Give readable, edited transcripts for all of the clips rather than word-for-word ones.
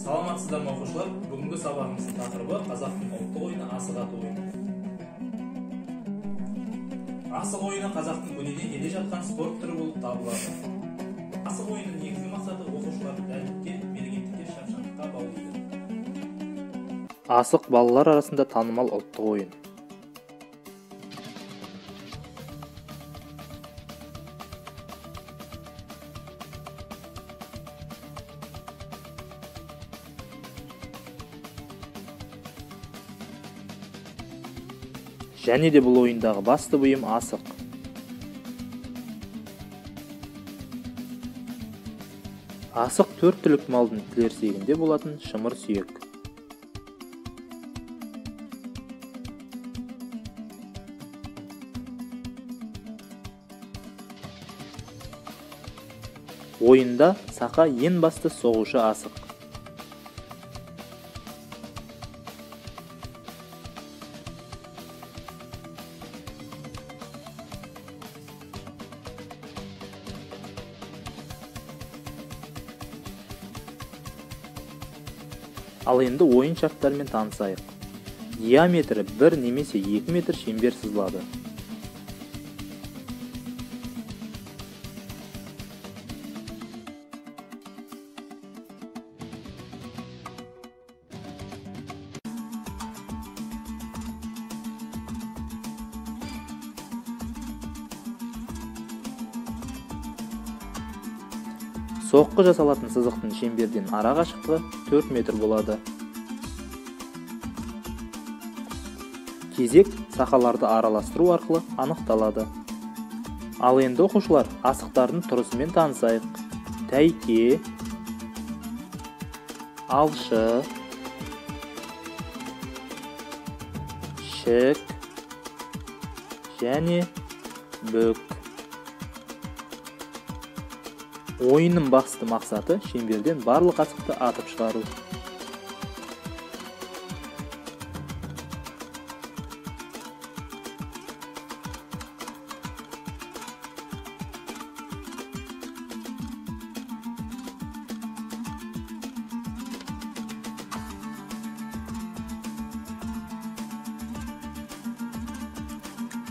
Саламатсыздар ма, оқушылар? Бүгінгі сабағымыздың тақырыбы қазақтың ұлттық ойыны асық ату ойыны. Асық ойыны қазақтың көнеден келе жатқан спорт түрі болып табылады. Асық ойынының негізгі мақсаты оқушыларды дәлдікке, мергендікке, шапшаңдыққа баулиды. Асық балалар арасында танымал ұлттық ойын. Және де бұл ойындағы басты бұйым асық. Асық төрт түлік малдың тілерсегінде болатын шымыр сүйек. Ойында сақа ең басты соғушы асық. Ал енді ойын шарттарымен танысайық. Диаметрі 1 немесе 2 метр шеңбер сызылады. Соққы жасалатын сызықтың шеңберден ара қашықтығы 4 метр болады. Кезек сақаларды араластыру арқылы анықталады. Ал енді оқушылар, асықтардың тұрысымен танысайық. Тәйке, алшы, шік және бүк. Ойынның басты мақсаты шеңберден барлық асықты атып шығару.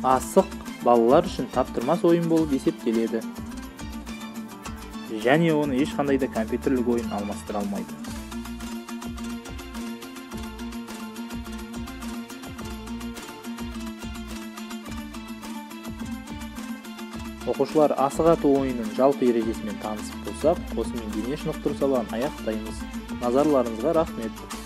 Асық балалар үшін таптырмас ойын болып есептеледі. Және оны ешқандай да компьютерлік ойын алмастыра алмайды. Оқушылар, асық ату ойынының жалпы ережесімен танысып болсақ, осымен дене шынықтыру сабағын аяқтаймыз. Назарларыңызға рахмет.